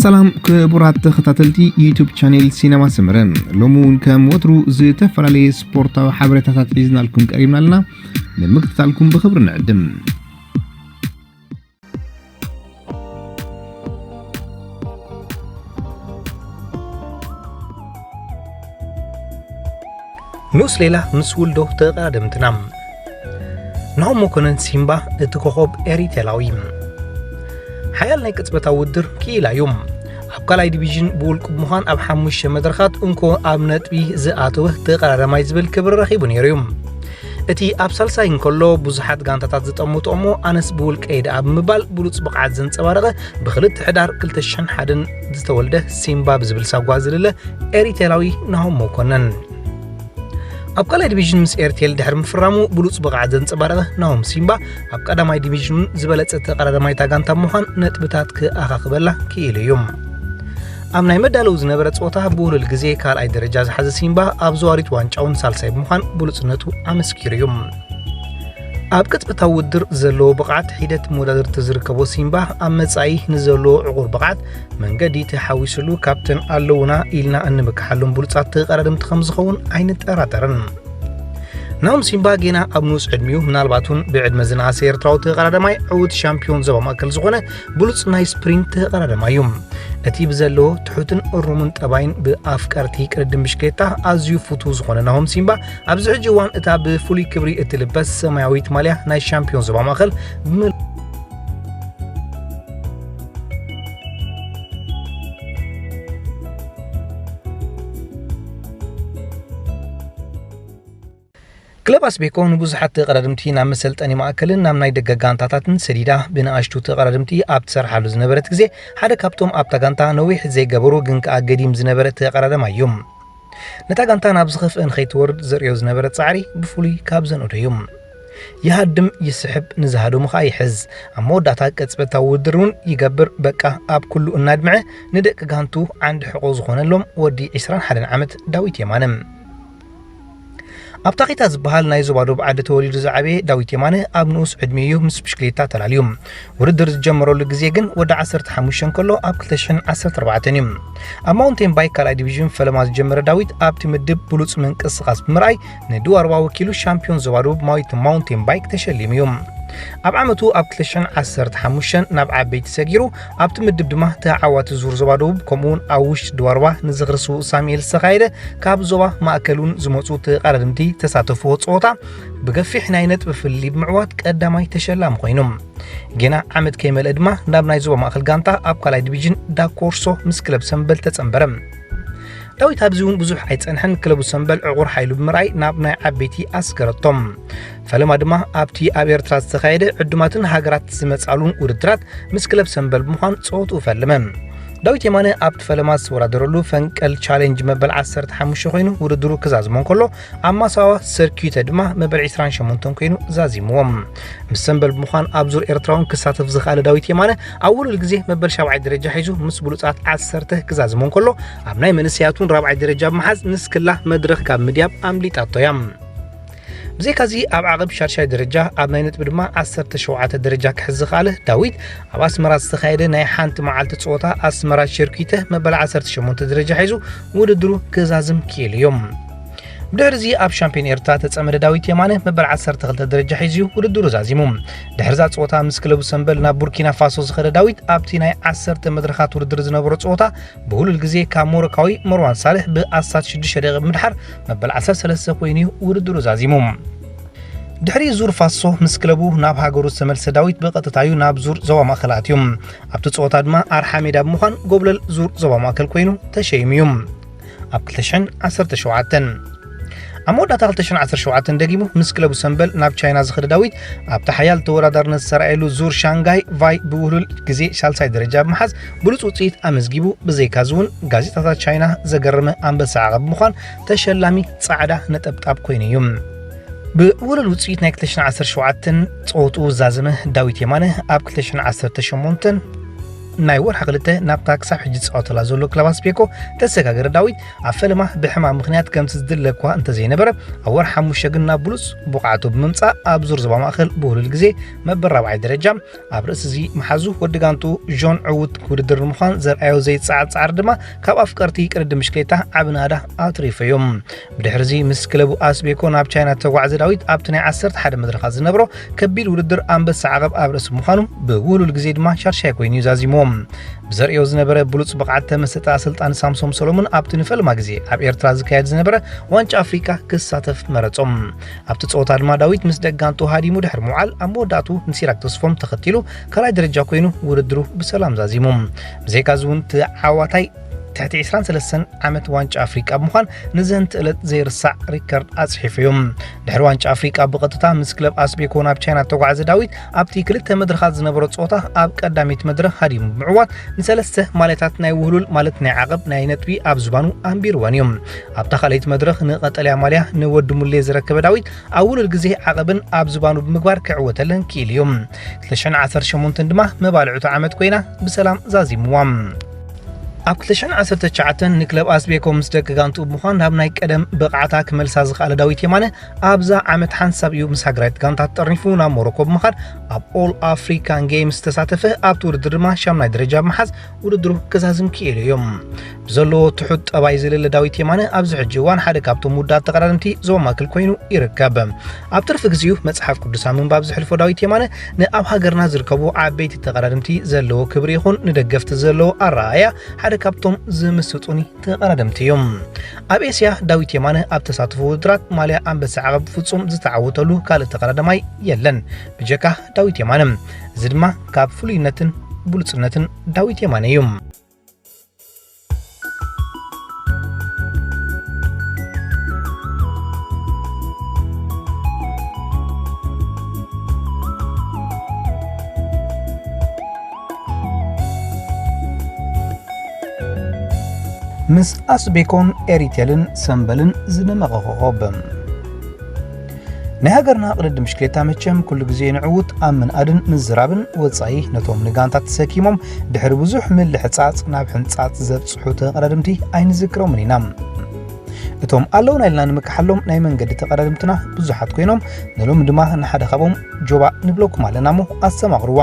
ሰላም ክቡራት ተኸታተልቲ ዩቱብ ቻኔል ሲነማ ሰመረ፣ ሎሚ እውን ከም ወትሩ ዝተፈላለየ ስፖርታዊ ሓበሬታታት ሒዝናልኩም ቀሪብና ኣለና። ንምክትታልኩም ብኽብሪ ንዕድም። ንኡስ ሌላ ምስ ውልዶ ተቐዳደምትና። ናሆም መኮነን ሲምባ እቲ ኮኸብ ኤሪቴላዊ ሓያል ናይ ቅጽበታዊ ውድድር ክኢላ እዩ። ኣብ ካልኣይ ዲቪዥን ብውልቁ ብምዃን ኣብ ሓሙሽተ መድረኻት እንኮ ኣብ ነጥቢ ዝኣተወ ተቐዳዳማይ ዝብል ክብሪ ረኺቡ ነይሩ እዩ። እቲ ኣብ ሳልሳይ እንከሎ ብዙሓት ጋንታታት ዝጠምጥኦሞ ኣነስ ብውልቀይ ደኣ ብምባል ብሉጽ ብቕዓት ዘንጸባረቐ ብክልተ ሕዳር ክልተ ሽሕን ሓደን ዝተወልደ ሲምባ ብዝብል ሳጓ ዝልለ ኤሪቴላዊ ናሆም መኮነን። ኣብ ካልኣይ ዲቪዥን ምስ ኤርቴል ድሕሪ ምፍራሙ ብሉጽ ብቕዓት ዘንጸባረቐ ናሆም ሲምባ ኣብ ቀዳማይ ዲቪዥን ዝበለጸ ተቐዳዳማይታ ጋንታ ብምዃን ነጥብታት ክኣኻኽበላ ክኢሉ እዩ። ኣብ ናይ መዳለዊ ዝነበረ ጸወታ ብውህሉል ግዜ ካልኣይ ደረጃ ዝሓዘ ሲምባ ኣብ ዘዋሪት ዋንጫ እውን ሳልሳይ ብምዃን ብሉጽነቱ ኣመስኪሩ እዩ። ኣብ ቅጽበታዊ ውድድር ዘለዎ ብቕዓት ሒደት መወዳድርቲ ዝርከቦ ሲምባ ኣብ መጻኢ ንዘለዎ ዕቑር ብቕዓት መንገዲ ተሓዊስሉ ካብተን ኣለዉና ኢልና እንምክሓሎም ብሉጻት ተቐዳደምቲ ከም ዝኸውን ኣይንጠራጠርን። ናሆም ሲምባ ጌና ኣብ ንኡስ ዕድሚኡ ምናልባት እውን ብዕድመ ዝነኣሰ ኤርትራዊ ተቐዳዳማይ ዕዉት ሻምፒዮን ዞባ ማእከል ዝኾነ ብሉጽ ናይ ስፕሪንት ተቐዳዳማይ እዩ። እቲ ብዘለዎ ትሑትን እሩምን ጠባይን ብኣፍቀርቲ ቅድድም ብሽክሌታ ኣዝዩ ፍቱው ዝኾነ ናሆም ሲምባ ኣብዚ ሕጂ እዋን እታ ብፍሉይ ክብሪ እትልበስ ሰማያዊት ማልያ ናይ ሻምፒዮን ዞባ ማእከል ብምል- ክለብ ኣስቤኮ ንብዙሓት ተቐዳድምቲ ናብ መሰልጠኒ ማእከልን ናብ ናይ ደገ ጋንታታትን ሰዲዳ ብንኣሽቱ ተቐዳድምቲ ኣብ ትሰርሓሉ ዝነበረት ግዜ ሓደ ካብቶም ኣብታ ጋንታ ነዊሕ ዘይገበሩ ግን ከኣ ገዲም ዝነበረ ተቐዳዳማይ እዩ። ነታ ጋንታ ናብ ዝኸፍአ ንኸይትወርድ ዘርእዮ ዝነበረ ጻዕሪ ብፍሉይ ካብ ዘንእዶ እዩ። ይሃድም ይስሕብ፣ ንዝሃደሙ ኸኣ ይሕዝ። ኣብ መወዳእታ ቅጽበታዊ ውድድር እውን ይገብር። በቃ ኣብ ኩሉ እናድምዐ ንደቂ ጋንቱ ዓንዲ ሕቖ ዝኾነሎም ወዲ ዕስራን ሓደን ዓመት ዳዊት የማነ። ኣብ ታኺታ ዝበሃል ናይ ዞባ ደቡብ ዓዲ ተወሊዱ ዝዓበየ ዳዊት የማነ ኣብ ንኡስ ዕድሚኡ እዩ ምስ ብሽክሌታ ተላልዩ። ውድድር ዝጀመረሉ ግዜ ግን ወዲ ዓሰርተ ሓሙሽተ እንከሎ ኣብ ክልተ ሽሕን ዓሰርተ ኣርባዕተን እዩ። ኣብ ማውንቴን ባይክ ካልኣይ ዲቪዥን ፈለማ ዝጀመረ ዳዊት ኣብቲ ምድብ ብሉጽ ምንቅስቓስ ብምርኣይ ንድዋርባ ወኪሉ ሻምፒዮን ዞባ ደቡብ ማዊት ማውንቴን ባይክ ተሸሊሙ እዩ። ኣብ ዓመቱ ኣብ ክልተ ሽሕን ዓሰርተ ሓሙሽተን ናብ ዓበይቲ ሰጊሩ ኣብቲ ምድብ ድማ ተዓዋቲ ዙር ዞባ ደቡብ ከምኡውን ኣብ ውሽጢ ድዋርባ ንዝኽሪ ስዉእ ሳሙኤል ዝተኻየደ ካብ ዞባ ማእከል እውን ዝመጹ ተቐዳደምቲ ተሳተፍዎ ጸወታ ብገፊሕ ናይ ነጥቢ ፍልልይ ብምዕዋት ቀዳማይ ተሸላሚ ኮይኑ። ጌና ዓመት ከይመልአ ድማ ናብ ናይ ዞባ ማእከል ጋንታ ኣብ ካልኣይ ዲቪዥን ዳኮርሶ ምስ ክለብ ሰምበል ተጸንበረ። ዳዊት ኣብዚ እውን ብዙሕ ኣይጸንሐን፣ ክለቡ ሰምበል ዕቑር ሓይሉ ብምርኣይ ናብ ናይ ዓበይቲ ኣስገረቶም። ፈለማ ድማ ኣብቲ ኣብ ኤርትራ ዝተኻየደ ዕዱማትን ሃገራት ዝመጻሉን ውድድራት ምስ ክለብ ሰምበል ብምዃን ጸወትኡ ፈለመ። ዳዊት የማነ ኣብቲ ፈለማ ዝተወዳደረሉ ፈንቀል ቻሌንጅ መበል ዓሰርተ ሓሙሽተ ኮይኑ ውድድሩ ክዛዝሞ እንከሎ ኣብ ማሳዋ ሰርኪዩተ ድማ መበል ዕስራን ሸሞንተን ኮይኑ ዛዚምዎም። ምስ ሰምበል ብምዃን ኣብ ዙር ኤርትራውን ክሳተፍ ዝኸኣለ ዳዊት የማነ ኣብ ውሉል ግዜ መበል ሻብዓይ ደረጃ ሒዙ ምስ ብሉጻት ዓሰርተ ክዛዝሞ እንከሎ ኣብ ናይ መንእሰያት እውን ራብዓይ ደረጃ ብምሓዝ ንስክላ መድረኽ ካብ ምድያብ ኣምሊጣቶ እያ። ብዘይካዚ ኣብ ዓቐብ ሻድሻይ ደረጃ ኣብ ናይ ነጥቢ ድማ ዓሰርተ ሸውዓተ ደረጃ ክሕዝ ዝኸኣለ ዳዊት ኣብ ኣስመራ ዝተኻየደ ናይ ሓንቲ መዓልቲ ጸወታ ኣስመራ ሸርኪተ መበል ዓሰርተ ሸሞንተ ደረጃ ሒዙ ውድድሩ ክዛዝም ክኢሉ እዩ። ብድሕርዚ ኣብ ሻምፒዮን ኤርትራ ተጸመደ ዳዊት የማነ መበል ዓሰርተ ክልተ ደረጃ ሒዙ እዩ ውድድሩ ዛዚሙ። ድሕርዛ ጸወታ ምስ ክለቡ ሰምበል ናብ ቡርኪና ፋሶ ዝኸደ ዳዊት ኣብቲ ናይ ዓሰርተ መድረኻት ውድድር ዝነበሮ ጸወታ ብውሉል ግዜ ካብ ሞሮካዊ መርዋን ሳልሕ ብኣስታት ሽዱሽተ ደቂቕ ብምድሓር መበል ዓሰርተ ሰለስተ ኮይኑ እዩ ውድድሩ ዛዚሙ። ድሕሪ ዙር ፋሶ ምስ ክለቡ ናብ ሃገሩ ዝተመልሰ ዳዊት ብቐጥታ እዩ ናብ ዙር ዞባ ማእከል ኣትዩ። ኣብቲ ጸወታ ድማ ኣርሓ ሜዳ ብምዃን ጎብለል ዙር ዞባ ማእከል ኮይኑ ተሸይሙ እዩ። ኣብ ክልተ ሽሕን ዓሰርተ ሸውዓተን ኣብ መወዳእታ ክልተ ሽሕን ዓሰርተ ሸውዓተን ደጊሙ ምስ ክለቡ ሰምበል ናብ ቻይና ዝኸደ ዳዊት ኣብቲ ሓያል ተወዳዳርነት ዝተራእየሉ ዙር ሻንጋይ ቫይ ብውህሉል ግዜ ሳልሳይ ደረጃ ብምሓዝ ብሉጽ ውጽኢት ኣመዝጊቡ። ብዘይካዚ እውን ጋዜጣታት ቻይና ዘገረመ ኣንበሳ ዓቐብ ብምዃን ተሸላሚ ጻዕዳ ነጠብጣብ ኮይኑ እዩ። ብውህሉል ውጽኢት ናይ ክልተ ሽሕን ዓሰርተ ሸውዓተን ጸወትኡ ዝዛዘመ ዳዊት የማነ ኣብ ክልተ ሽሕን ዓሰርተ ሸሞንተን ናይ ወርሒ ክልተ ናብታ ክሳብ ሕጂ ዝፃወተላ ዘሎ ክለብ ኣስቤኮ ተሰጋገረ ዳዊት፣ ኣብ ፈለማ ብሕማም ምኽንያት ከምቲ ዝድለ እኳ እንተዘይነበረ፣ ኣብ ወርሒ ሓሙሽተ ግን ናብ ብሉፅ ብቕዓቱ ብምምፃእ ኣብ ዙር ዞባ ማእኸል ብውህሉል ግዜ መበል ራብዓይ ደረጃ ኣብ ርእሲ እዚ መሓዙ ወዲ ጋንቱ ጆን ዕዉት ውድድር ንምዃን ዘርኣዮ ዘይጸዓድ ጻዕሪ ድማ ካብ ኣፍቀርቲ ቅድድም ብሽክሌታ ዓቢ ናዳ ኣትሪፉ እዩ። ብድሕሪ እዚ ምስ ክለቡ ኣስቤኮ ናብ ቻይና ተጓዕዘ ዳዊት ኣብቲ ናይ ዓሰርተ ሓደ መድረኻት ዝነብሮ ከቢድ ውድድር ኣንበሳ ዓቐብ ኣብ ርእሲ ምዃኑ ብውህሉል ግዜ ድማ ሻድሻይ ኮይኑ እዩ ዛዚምዎ። ብዘርእዮ ዝነበረ ብሉጽ ብቕዓት ተመሰጠ ኣሰልጣኒ ሳምሶም ሰሎሞን ኣብቲ ንፈልማ ግዜ ኣብ ኤርትራ ዝካየድ ዝነበረ ዋንጫ ኣፍሪቃ ክሳተፍ መረጾም። ኣብቲ ጸወታ ድማ ዳዊት ምስ ደጋንቱ ሃዲሙ ድሕሪ ምውዓል ኣብ መወዳእቱ ንሲራክ ተስፎም ተኸቲሉ ካልኣይ ደረጃ ኮይኑ ውድድሩ ብሰላም ዛዚሙ። ብዘይካዚ እውን ተዓዋታይ ትሕቲ ዕስራን ሰለስተን ዓመት ዋንጫ ኣፍሪቃ ብምዃን ንዘንት ዕለት ዘይርሳዕ ሪከርድ ኣጽሒፉ እዩ። ድሕሪ ዋንጫ ኣፍሪቃ ብቐጥታ ምስ ክለብ ኣስቤኮ ናብ ቻይና ተጓዕዘ ዳዊት ኣብቲ ክልተ መድረኻት ዝነበሮ ጸወታ ኣብ ቀዳሚት መድረኽ ሃዲሙ ብምዕዋት ንሰለስተ ማልያታት ናይ ውህሉል ማለት ናይ ዓቐብ ናይ ነጥቢ ኣብ ዝባኑ ኣንቢርወን እዩ። ኣብታ ካልኣይቲ መድረኽ ንቐጠልያ ማልያ ንወዲ ሙሌ ዝረከበ ዳዊት ኣብ ውሉል ግዜ ዓቐብን ኣብ ዝባኑ ብምግባር ክዕወተለን ክኢሉ እዩ። ክልተ ሽሕን ዓሰርተ ሸሞንተን ድማ መባልዕቱ ዓመት ኮይና ብሰላም ዛዚምዋ። ኣብ ክልተ ሽሕን ዓሰርተ ትሽዓተን ንክለብ ኣስቤኮ ምስ ደቂ ጋንቱ ብምዃን ናብ ናይ ቀደም ብቕዓታ ክመልሳ ዝኸኣለ ዳዊት የማነ ኣብዛ ዓመት ሓንሳብ እዩ ምስ ሃገራዊት ጋንታ ተጠርኒፉ ናብ ሞሮኮ ብምኻድ ኣብ ኦል ኣፍሪካን ጌምስ ዝተሳተፈ፣ ኣብቲ ውድድር ድማ ሻምናይ ደረጃ ብምሓዝ ውድድሩ ክዛዝም ክኢሉ እዩ። ብዘለዎ ትሑት ጠባይ ዝልለ ዳዊት የማነ ኣብዚ ሕጂ እዋን ሓደ ካብቶም ውዳት ተቐዳደምቲ ዞባ ማእከል ኮይኑ ይርከብ። ኣብ ትርፊ ግዜኡ መጽሓፍ ቅዱስ ኣብ ምንባብ ዝሕልፎ ዳዊት የማነ ንኣብ ሃገርና ዝርከቡ ዓበይቲ ተቐዳደምቲ ዘለዎ ክብሪ ይኹን ንደገፍቲ ዘለዎ ኣረኣእያ ሓደ ካብቶም ዝምስጡኒ ተቐዳደምቲ እዩ። ኣብ ኤስያ ዳዊት የማነ ኣብ ተሳትፎ ውድድራት ማልያ ኣንበሳ ዓቐብ ፍጹም ዝተዓወተሉ ካልእ ተቐዳዳማይ የለን ብጀካ ዳዊት የማነ። እዚ ድማ ካብ ፍሉይነትን ብሉጽነትን ዳዊት የማነ እዩ። ምስ ኣስቤኮን ኤሪቴልን ሰምበልን ዝደመቐ ኮኸብ። ናይ ሃገርና ቅድድም ብሽክሌታ መቸም ኩሉ ግዜ ንዕውት ኣብ ምንኣድን ምዝራብን ወጻኢ ነቶም ንጋንታ ተሰኪሞም ድሕሪ ብዙሕ ምልሕጻጽ ናብ ሕንጻጽ ዘብጽሑ ተቐዳድምቲ ኣይንዝክሮምን ኢና። እቶም ኣለውና ኢልና ንምክሓሎም ናይ መንገዲ ተቐዳድምትና ብዙሓት ኮይኖም ንሎም ድማ ንሓደ ካብኦም ጆባ ንብለኩም ኣለና እሞ ኣስተማቕርዋ።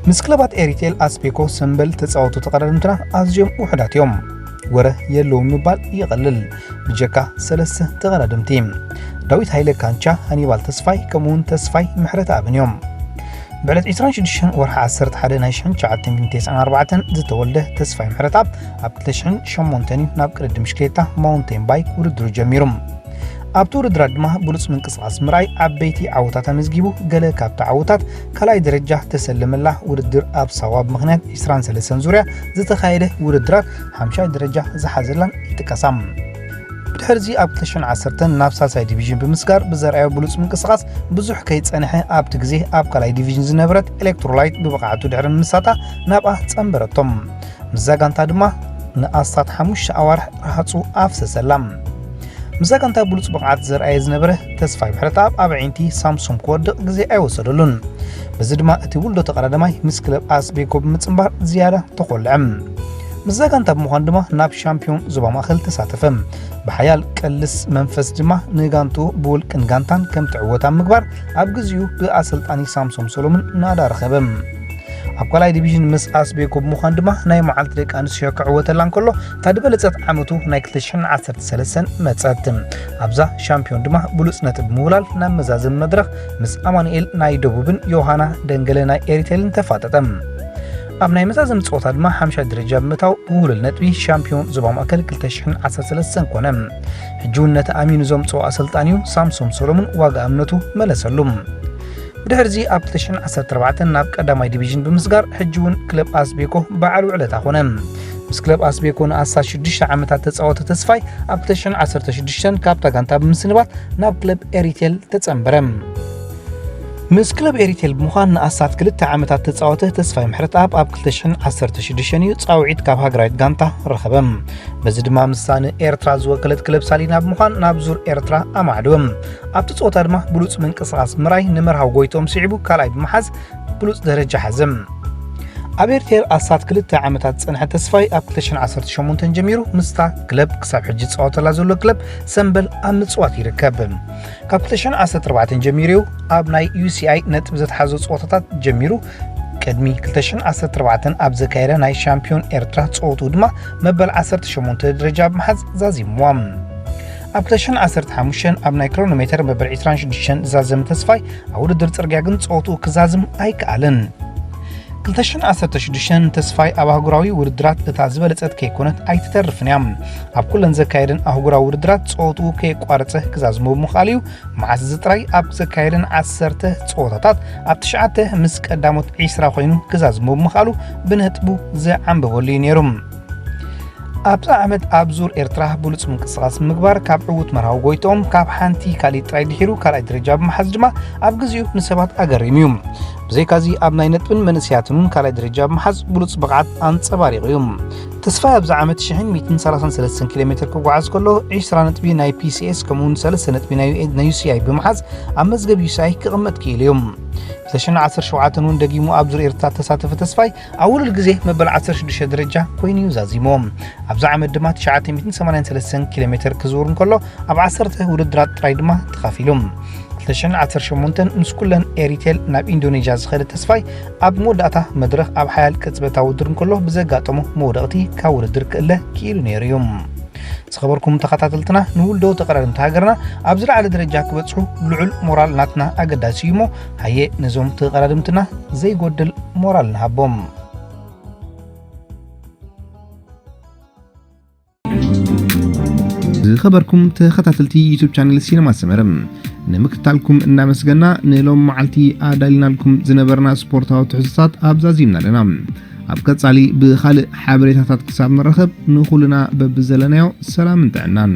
ምስ ክለባት ኤሪቴል ኣስቤኮ ሰምበል ተጻወቱ ተቐዳድምትና ኣዝዮም ውሑዳት እዮም። ወረ የለውን ምባል ይቐልል። ብጀካ ሰለስተ ተቐዳድምቲ ዳዊት ሃይለ ካንቻ፣ ሃኒባል ተስፋይ ከምኡውን ተስፋይ ምሕረተኣብን እዮም። ብዕለት ዕስራን ሽዱሽተን ወርሒ ዓሰርተ ሓደ ናይ ሽሕን ትሽዓተ ሚእትን ተስዓን ኣርባዕተን ዝተወልደ ተስፋይ ምሕረተኣብ ኣብ ክልተ ሽሕን ሸሞንተን እዩ ናብ ቅድድም ብሽክሌታ ማውንቴን ባይክ ውድድሩ ጀሚሩ። ኣብቲ ውድድራት ድማ ብሉጽ ምንቅስቓስ ምርኣይ ዓበይቲ ዓወታት ኣመዝጊቡ። ገለ ካብቲ ዓወታት ካልኣይ ደረጃ ተሰለመላ ውድድር ኣብ ሳዋ ብምኽንያት ዕስራን ሰለስተን ዙርያ ዝተኻየደ ውድድራት ሓምሻይ ደረጃ ዝሓዘላን ይጥቀሳ። ብድሕርዚ ኣብ ክልተ ሽሕን ዓሰርተን ናብ ሳልሳይ ዲቪዥን ብምስጋር ብዘርኣዮ ብሉጽ ምንቅስቓስ ብዙሕ ከይጸንሐ ኣብቲ ግዜ ኣብ ካልኣይ ዲቪዥን ዝነበረት ኤሌክትሮላይት ብብቕዓቱ ድሕሪ ምምሳጣ ናብኣ ጸንበረቶም። ምስዛ ጋንታ ድማ ንኣስታት ሓሙሽተ ኣዋርሕ ረሃጹ ኣፍሰሰላ። ምስዛ ጋንታ ብሉጽ ብቕዓት ዘርኣየ ዝነበረ ተስፋይ ምሕረተኣብ ኣብ ኣዒንቲ ሳምሶም ክወድቕ ግዜ ኣይወሰደሉን። በዚ ድማ እቲ ውልዶ ተቐዳዳማይ ምስ ክለብ ኣስቤኮ ብምጽንባር ዝያዳ ተኾልዐ። ምስዛ ጋንታ ብምዃን ድማ ናብ ሻምፒዮን ዞባ ማእከል ተሳተፈ። ብሓያል ቀልስ መንፈስ ድማ ንጋንቱ ብውልቅን ጋንታን ከም ትዕወት ኣብ ምግባር ኣብ ግዜኡ ብኣሰልጣኒ ሳምሶም ሰሎምን ናዳ ረኸበ። ኣብ ካልኣይ ዲቪዥን ምስ ኣስቤኮ ብምዃን ድማ ናይ መዓልቲ ደቂ ኣንስትዮ ክዕወተላ እንከሎ፣ እታ ዝበለጸት ዓመቱ ናይ ክልተ ሽሕን ዓሰርተ ሰለስተን መጸት። ኣብዛ ሻምፒዮን ድማ ብሉጽ ነጥቢ ምውላል ናብ መዛዘሚ መድረኽ ምስ ኣማኑኤል ናይ ደቡብን ዮሃና ደንገለ ናይ ኤሪቴልን ተፋጠጠ። ኣብ ናይ መዛዘሚ ጸወታ ድማ ሓምሻይ ደረጃ ብምእታው ብውህሉል ነጥቢ ሻምፒዮን ዞባ ማእከል ክልተ ሽሕን ዓሰርተ ሰለስተን ኮነ። ሕጂ እውን ነቲ ኣሚኑ ዘምጽኦ ኣሰልጣኒኡ ሳምሶም ሰሎሙን ዋጋ እምነቱ መለሰሉ። ብድሕርዚ ኣብ ክልተ ሽሕን ዓሰርተ ኣርባዕተን ናብ ቀዳማይ ዲቪዥን ብምስጋር ሕጂ እውን ክለብ ኣስቤኮ በዓል ውዕለታ ኮነ። ምስ ክለብ ኣስቤኮ ንኣስታት ሽዱሽተ ዓመታት ተጻወተ ተስፋይ ኣብ ክልተ ሽሕን ዓሰርተ ሽዱሽተን ካብታ ጋንታ ብምስንባት ናብ ክለብ ኤሪቴል ተጸንበረ። ምስ ክለብ ኤሪቴል ብምዃን ንኣስታት ክልተ ዓመታት ተጻወተ ተስፋይ ምሕረተኣብ ኣብ ክልተ ሽሕን ዓሰርተ ሽዱሽተን እዩ ጻውዒት ካብ ሃገራዊት ጋንታ ረኸበ። በዚ ድማ ምስታ ንኤርትራ ዝወከለት ክለብ ሳሊና ብምዃን ናብ ዙር ኤርትራ ኣማዕደወ። ኣብቲ ጸወታ ድማ ብሉጽ ምንቅስቓስ ምርኣይ ንመርሃዊ ጎይትኦም ስዒቡ ካልኣይ ብምሓዝ ብሉጽ ደረጃ ሓዘ። ኣብ ኤርትራ ኣስታት ክልተ ዓመታት ዝጸንሐ ተስፋይ፣ ኣብ ክልተ ሽሕን ዓሰርተ ሸሞንተን ጀሚሩ ምስታ ክለብ ክሳብ ሕጂ ዝጻወተላ ዘሎ ክለብ ሰምበል ኣብ ምጽዋት ይርከብ። ካብ ክልተ ሽሕን ዓሰርተ ኣርባዕተን ጀሚሩ ኣብ ናይ ዩ ሲ ኣይ ነጥቢ ዘትሓዞ ጸወታታት ጀሚሩ፣ ቅድሚ ክልተ ሽሕን ዓሰርተ ኣርባዕተን ኣብ ዘካየደ ናይ ሻምፒዮን ኤርትራ ጸወትኡ ድማ መበል ዓሰርተ ሸሞንተ ደረጃ ብምሓዝ ዛዚምዋ። ኣብ ክልተ ሽሕን ዓሰርተ ሓሙሽተን ኣብ ናይ ክሮኖሜተር መበል ዕስራን ሽዱሽተን ዝዛዘመ ተስፋይ፣ ኣብ ውድድር ጽርግያ ግን ጸወትኡ ክዛዝም ኣይከኣለን። ክልተ ሽሕን ዓሰርተ ሽዱሽተን ተስፋይ ኣብ ኣህጉራዊ ውድድራት እታ ዝበለጸት ከይኮነት ኣይትተርፍን እያ። ኣብ ኩለን ዘካየደን ኣህጉራዊ ውድድራት ጸወትኡ ከየቋረጸ ክዛዝሞ ብምኽኣሉ እዩ። መዓስ እዚ ጥራይ ኣብ ዘካየደን ዓሰርተ ጸወታታት ኣብ ትሽዓተ ምስ ቀዳሞት ዕስራ ኮይኑ ክዛዝሞ ብምኽኣሉ ብነጥቡ ዘዓንበበሉ እዩ ነይሩ። ኣብዛ ዓመት ኣብ ዙር ኤርትራ ብሉጽ ምንቅስቓስ ምግባር ካብ ዕዉት መርሃዊ ጎይትኦም ካብ ሓንቲ ካልእ ጥራይ ድሒሩ ካልኣይ ደረጃ ብምሓዝ ድማ ኣብ ግዜኡ ንሰባት ኣገሪሙ እዩ። ብዘይካዚ ኣብ ናይ ነጥብን መንእሰያትን እውን ካልኣይ ደረጃ ብምሓዝ ብሉጽ ብቕዓት ኣንጸባሪቑ እዩ። ተስፋይ ኣብዚ ዓመት ሽሕን ሚእትን ሰላሳን ሰለስተን ኪሎ ሜትር ክጓዓዝ ከሎ ዕስራ ነጥቢ ናይ ፒ ሲ ኤስ ከምኡውን ሰለስተ ነጥቢ ናይ ናይ ዩ ሲ ኣይ ብምሓዝ ኣብ መዝገብ ዩ ሲ ኣይ ክቕመጥ ክኢሉ እዩ። ክልተ ሽሕን ዓሰርተ ሸውዓተን እውን ደጊሙ ኣብ ዙር ኤርትራ ተሳተፈ ተስፋይ ኣብ ውሉድ ግዜ መበል ዓሰርተ ሽዱሽተ ደረጃ ኮይኑ እዩ ዛዚሙ። ኣብዚ ዓመት ድማ ትሽዓተ ሚእትን ሰማንያን ሰለስተን ኪሎ ሜትር ክዝውር እንከሎ ኣብ ዓሰርተ ውድድራት ጥራይ ድማ ተኻፊሉ። ክልተ ሽሕን ዓሰርተ ሸሞንተን ምስ ኩለን ኤሪቴል ናብ ኢንዶኔዥያ ዝኸደ ተስፋይ ኣብ መወዳእታ መድረኽ ኣብ ሓያል ቅጽበታዊ ውድድር እንከሎ ብዘጋጠሞ መውደቕቲ ካብ ውድድር ክእለ ክኢሉ ነይሩ እዩ። ዝኸበርኩም ተኸታተልትና፣ ንውልዶ ተቐዳደምቲ ሃገርና ኣብ ዝለዓለ ደረጃ ክበጽሑ ልዑል ሞራል ናትና ኣገዳሲ እዩ እሞ፣ ሃየ ነዞም ተቐዳደምትና ዘይጎድል ሞራል ንሃቦም። ዝኸበርኩም ተኸታተልቲ ዩቱብ ቻነል ሲነማ ሰመረ፣ ንምክትታልኩም እናመስገና፣ ንሎም መዓልቲ ኣዳሊናልኩም ዝነበርና ስፖርታዊ ትሕዝቶታት ኣብዛዚምና ኣለና። ኣብ ቀጻሊ ብኻልእ ሓበሬታታት ክሳብ ንራኸብ፣ ንኹልና በብዘለናዮ ሰላምን ጥዕናን።